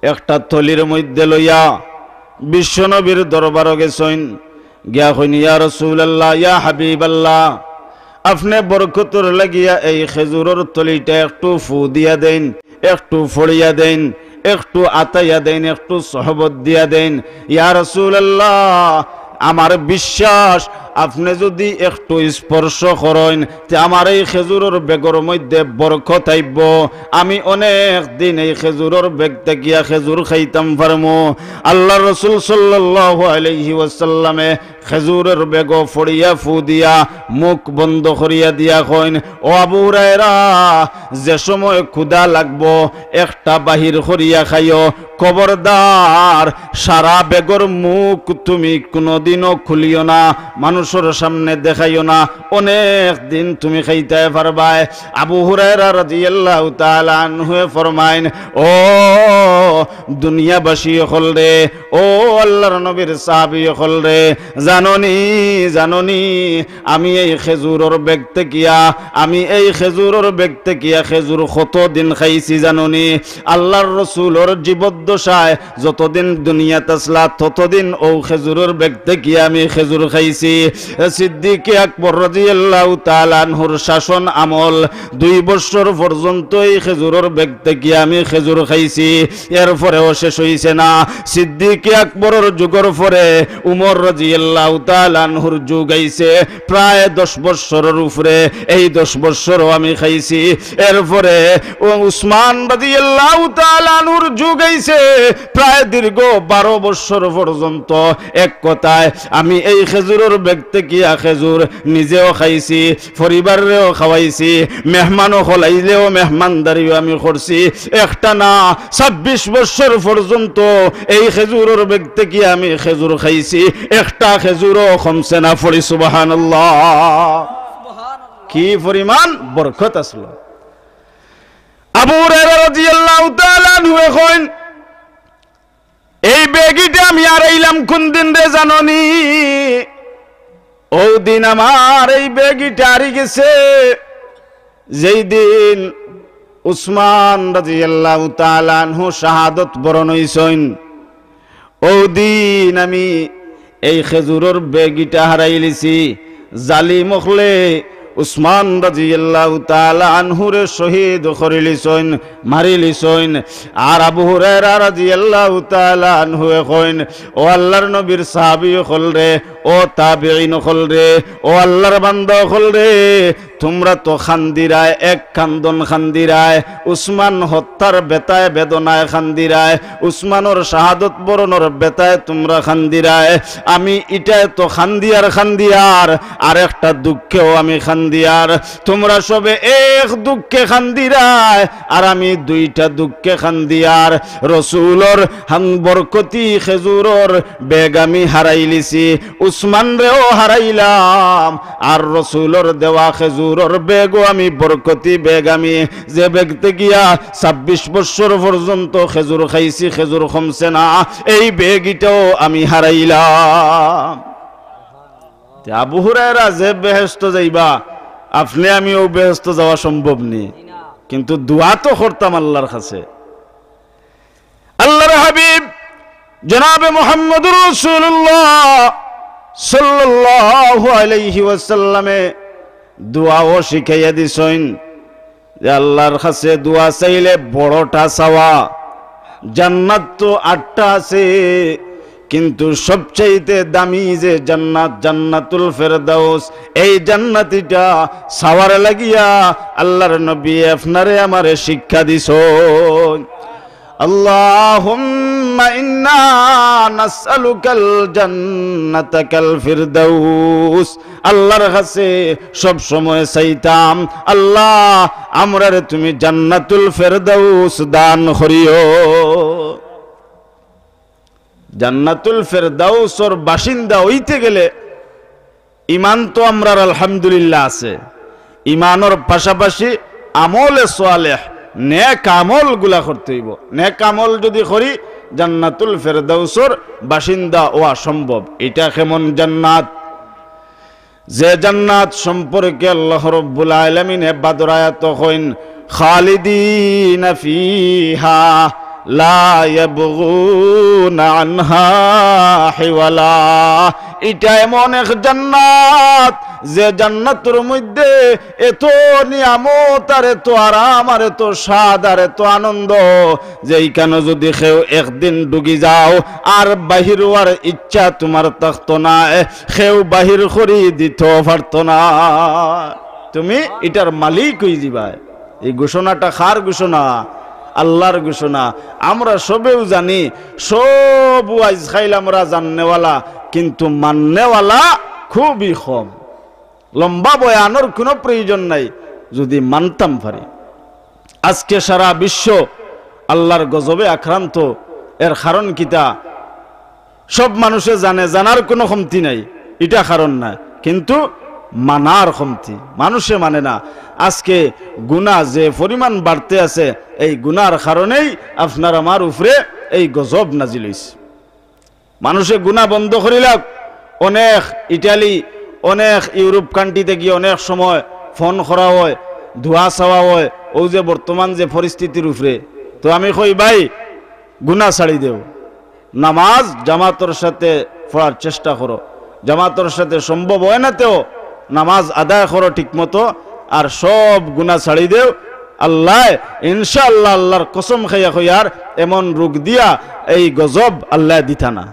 একটা থলির মধ্যে লইয়া বিশ্বনবীর দরবারো গেছইন। গিয়া কইন, "ইয়া রাসূলুল্লাহ, ইয়া হাবিবাল্লাহ, আপনে বরকতর লাগিয়া এই খেজুরর থলিটা একটু ফু দিয়া দেইন।" একটু ফড়িয়া দেইন, একটু আতাইয়া দেইন, একটু সহবত দিয়া দেইন। ইয়া রাসূলুল্লাহ, আমার বিশ্বাস, আপনে যুদি একটু স্পর্শ করইন, তে আমার এই খেজুরর বেগর মধ্যে বরকত আইবো। আমি অনেক দিন এই খেজুরর বেগ থাকিয়া খেজুর খাইতাম পারমু। আল্লাহর রাসূল সাল্লাল্লাহু আলাইহি ওয়াসাল্লামে খেজুরর বেগো ফড়িয়া ফু দিয়া মুখ বন্ধ করিয়া দিয়া কইন, "ও আবু হুরায়রা, যে সময় ক্ষুধা লাগবো, একটা বাহির করিয়া খাইও। খবরদার, সারা বেগর মুখ তুমি কুনুদিনও খুলিও না।" মানুষ মানুষর সামনে দেখাইও না, অনেক দিন তুমি খাইতায় পারবায়। আবু হুরায়রা রাদিয়াল্লাহু তাআলা আনহুয়ে ফরমাইন, ও দুনিয়াবাসী অকল রে, ও আল্লাহর নবীর সাহাবী অকল রে, জানোনি, জানোনি, আমি এই খেজুরর বেগ থাকিয়া, আমি এই খেজুরর বেগ থাকিয়া খেজুর কতদিন খাইছি জানোনি? আল্লাহর রসুলর জীবদ্দশায় যতদিন দুনিয়াত আছলা, ততদিন অউ খেজুরর বেগ থাকিয়া আমি খেজুর খাইছি। সিদ্দিকে আকবর রাদিয়াল্লাহু তাআলা আনহুর শাসন আমল দুই বৎসর পর্যন্ত এই খেজুরর বেগ থাকিয়া আমি খেজুর খাইছি। এরপরেও শেষ অইছে না। সিদ্দিকে আকবরর যুগর পরে উমর রাদিয়াল্লাহু তাআলা আনহুর যুগ আইছে, প্রায় দশ বৎসরর উপরে। এই দশ বৎসরও আমি খাইছি। এরপরে ও উসমান রাদিয়াল্লাহু তাআলা আনহুর যুগ আইছে, প্রায় দীর্ঘ বারো বৎসর পর্যন্ত। এক কথায়, আমি এই খেজুরর বেগ থাকিয়া খেজুর নিজেও খাইছি, পরিবাররেও খাওয়াইছি, মেহমান অকল আইলেও মেহমানদারিও আমি করছি। একটা না, ছাব্বিশ বৎসর পর্যন্ত এই খেজুরর বেগ থাকিয়া আমি খেজুর খাইছি, একটা খেজুরও কমছে না। পড়ি সুবহানাল্লাহ। কি পরিমাণ বরকত আছলো। আবু হুরায়রা রাদিয়াল্লাহু তাআলা আনহুয়ে কইন, এই বেগ ইটা আমি হারাইলাম কুন দিন রে জানোনি? অউ দিন আমার এই বেগ ইটা হারি গেছে, যেই দিন উসমান রাদিয়াল্লাহু তাআলা আনহু শাহাদত বরণ অইছইন। অউ দিন আমি এই খেজুরর বেগ ইটা হারাইলিছি। জালিম অকলে উসমান রাদিয়াল্লাহু তাআলা আনহুরে শহীদ করিলিছইন, মারিলিছইন। আর আবু হুরায়রা রাদিয়াল্লাহু তাআলা আনহুয়ে কইন, ও আল্লাহর নবীর সাহাবী অকল রে, ও তাবেঈন অকল রে, ও আল্লাহর বান্দা অকল রে, তুমরা তো কান্দিরায়, এক কান্দন কান্দিরায়, উসমান হত্যার বেথায় বেদনায় কান্দিরায়, উসমানর শাহাদত বরণর বেথায় তুমরা কান্দিরায়। আমি ইটায় তো কান্দিয়ার কান্দিয়ার, আর একটা দুঃখেও আমি কান্দিয়ার। তুমরা সবে এক দুঃখে কান্দিরায়, আর আমি দুইটা দুঃখে কান্দিয়ার। রসুলর হান বরকতি খেজুরর বেগ আমি হারাইলিছি, উসমানরেও হারাইলাম, আর রসুলর দেওয়া খেজুরর বেগও আমি, বরকতি বেগ আমি, যে বেগ থাকিয়া ছাব্বিশ বৎসর পর্যন্ত খেজুর খাইছি, খেজুর কমছে না, এই বেগ ইটাও আমি হারাইলাম। তে আবু হুরায়রা যে বেহেস্ত যাইবা, আপনে আমি অউ বেহেস্ত যাওয়া সম্ভব নি, কিন্তু দোয়া তো করতাম আল্লাহর কাছে। আল্লাহর হাবিব জনাবে মুহাম্মদুর রাসূলুল্লাহ সাল্লাল্লাহু আলাইহি ওয়াসাল্লামে দোয়াও শিখাইয়া দিছইন যে আল্লাহর কাছে দোয়া চাইলে বড়টা চাওয়া। জান্নাত তো আটটা আছে, কিন্তু সবচাইতে দামি যে জান্নাত, জান্নাতুল ফেরদাউস, এই জান্নাতিটা চাওয়ার লাগিয়া আল্লাহর নবী আপনারে আমারে শিক্ষা দিছইন। আল্লাহুম্মা ইন্না নাসআলুকাল জান্নাতাকাল ফিরদাউস। আল্লাহর কাছে সব সময় চাইতাম, আল্লাহ, আমরারে তুমি জান্নাতুল ফেরদাউস দান করিও। জান্নাতুল ফেরদাউসর বাসিন্দা অইতে গেলে ইমান তো আমরার আলহামদুলিল্লাহ আছে, ইমানর পাশাপাশি আমলে সোয়ালেহ, নেক আমলগুলা করতে অইবো। নেক আমল যুদি করি, জান্নাতুল ফেরদাউসর বাসিন্দা অওয়া সম্ভব। ইটা কেমন জান্নাত? যে জান্নাত সম্পর্কে আল্লাহ রব্বুল আলামিনে বাদর আয়াতো কইন, "খালিদিনা ফিহা লা ইয়াবগুনা আনহা হিওয়ালা।" ইটা এমন এক জান্নাত, যে জান্নাতর মধ্যে এত নিয়ামত আর এত আরাম আর এত স্বাদ আর এত আনন্দ, যে ইখানো যুদি কেউ একদিন ঢুকি যাও, আর বাহির অওয়ার ইচ্ছা তুমার থাকতো নায়, কেউ বাহির করি দিতো পারতো না। তুমি ইটার মালিক অইযিবায়। এই ঘোষণাটা কার ঘোষণা? আল্লাহর ঘোষণা। আমরা সবেউ জানি, সব ওয়াইজ খাইল আমরা জাননেওয়ালা, কিন্তু মাননেওয়ালা খুবই কম। লম্বা বয়ানর কুনু প্রয়োজন নাই, যুদি মানতাম পারি। আজকে সারা বিশ্ব আল্লাহর গজবে আক্রান্ত। এর কারণ কিতা? সব মানুষে জানে, জানার কুনু কমতি নাই, ইটা কারণ নায়। কিন্তু মানার কমতি, মানুষে মানে না। আজকে গুনাহ যে পরিমাণ বাড়তে আছে, এই গুনার কারণেই আপনার আমার উপরে এই গজব নাজিল অইছে। মানুষে গুনাহ বন্ধ করিলাক। অনেক ইটালি, অনেক ইউরোপ কান্ট্রিতে গিয়া অনেক সময় ফোন করা অয়, দোয়া চাওয়া অয়, অউ যে বর্তমান যে পরিস্থিতির উপরে। তো আমি কই, ভাই, গুনাহ ছাড়ি দেও, নামাজ জামাতর সাথে পড়ার চেষ্টা করো। জামাতর সাথে সম্ভব অয় না তেও নামাজ আদায় করো ঠিকমতো, আর সব গুনাহ ছাড়ি দেও। আল্লায় ইনশাআল্লাহ, আল্লার কসম খাইয়া কইয়ার, এমন রোগ দিয়া এই গজব আল্লায় দিতা না।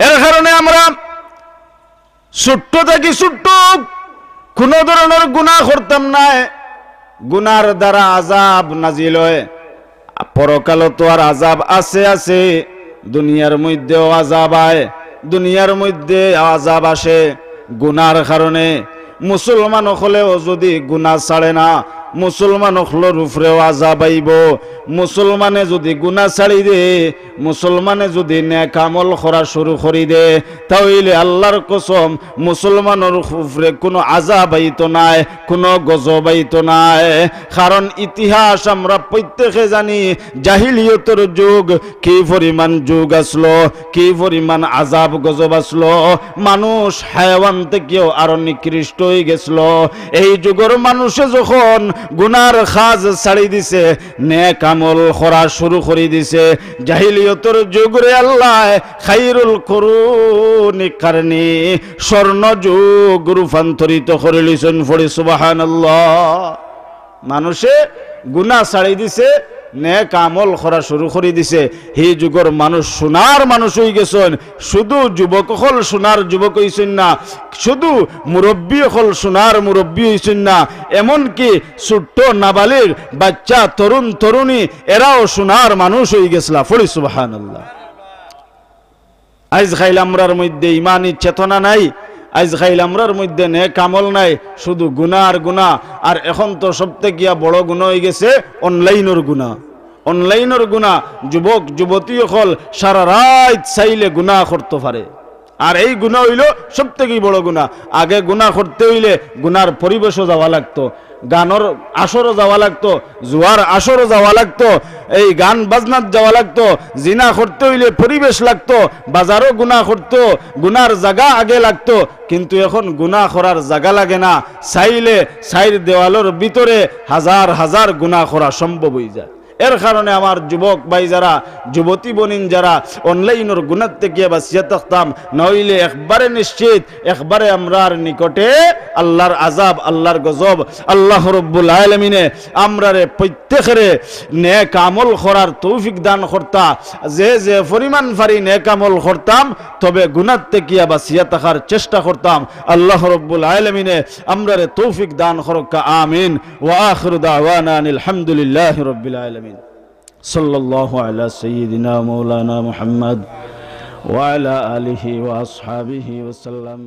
এর কারণে আমরা ছোট্ট থাকি ছোট্ট কুনু ধরনর গুনাহ করতাম নায়। গুনার দ্বারা আযাব নাজিল অয়। পরকালো তো আর আযাব আছে, আছে, দুনিয়ার মধ্যেও আযাব আয়, দুনিয়ার মধ্যে আযাব আসে গুনার কারণে। মুসলমান অকলেও যুদি গুনা ছাড়ে না, মুসলমান অকলর উপরেও আযাব আইবো। মুসলমানে যুদি গুনা ছাড়ি দে, মুসলমানে যুদি নেক আমল করা শুরু করি দে, তা অইলে আল্লার কসম, মুসলমানর উপরে কুনু আযাব আইতো নায়, কুনু গজব আইতো নায়। কারণ ইতিহাস আমরা প্রত্যেকে জানি, জাহিলিয়তর যুগ কি পরিমাণ যুগ আছলো, কি পরিমাণ আযাব গজব আছলো। মানুষ হায়ওয়ান থাকিও আরো নিকৃষ্ট অইগেছলো। এই যুগর মানুষে যখন গুনার কাজ ছাড়ি দিছে, নেক আমল করা শুরু করি দিছে, জাহিলিয়তর যুগরে আল্লায় খাইরুল কুরুনি কারনি, স্বর্ণ যুগ রূপান্তরিত করিলিছইন। পড়ি সুবহানাল্লাহ। মানুষে গুনা ছাড়ি দিছে, নেক আমল করা শুরু করি দিছে। হি যুগর মানুষ সোনার মানুষ অইগেছইন। শুধু যুবক অকল সোনার যুবক অইছইন না, শুধু মুরব্বি অকল সোনার মুরব্বি অইছইন না, এমনকি ছোট্ট নাবালিগ, বাচ্চা, তরুণ, তরুণী, এরাও সোনার মানুষ অইগেছলা। পড়ি সুবহানাল্লাহ। আইজ কাইল আমরার মধ্যে ইমানি চেতনা নাই, আইজ কাইল আমরার মধ্যে নেক আমল নাই, শুধু গুনা আর গুনা। আর এখন তো সব থাকিয়া বড় গুনা অইগেছে অনলাইনর গুনা। অনলাইনর গুনা, যুবক যুবতী অকল সারা রাইত চাইলে গুনা করতো পারে। আর এই গুনা অইলো সব থাকি বড় গুনা। আগে গুনা করতে অইলে গুনার পরিবেশো যাওয়া লাগতো, গানর আসরো যাওয়া লাগতো, জুয়ার আসরো যাওয়া লাগতো, এই গান বাজনাত যাওয়া লাগতো, জিনা করতে অইলে পরিবেশ লাগতো, বাজারো গুনা করতো, গুনার জাগা আগে লাগতো। কিন্তু এখন গুনা করার জাগা লাগে না, চাইলে চাইর দেওয়ালর ভিতরে হাজার হাজার গুনা করা সম্ভব অইযায়। এর কারণে আমার যুবক ভাই যারা, যুবতী বইন যারা, অনলাইনর গুনার থাকিয়া বাঁচিয়া থাকতাম, না অইলে একবারে নিশ্চিত, একবারে আমরার নিকটে আল্লার আযাব, আল্লার গজব। আল্লাহ রব্বুল আলামিনে আমরারে প্রত্যেকরে নেক আমল করার তৌফিক দান করতা, যে যে পরিমাণ পারি নেক আমল করতাম, তবে গুনার থাকিয়া বাঁচিয়া থাকার চেষ্টা করতাম। আল্লাহ রব্বুল আলামিনে আমরারে তৌফিক দান করউক্কা, আমিন। وآخر دعوانا أن الحمد لله رب العالمين. صلى الله على سيدنا مولانا محمد وعلى آله وأصحابه وسلم.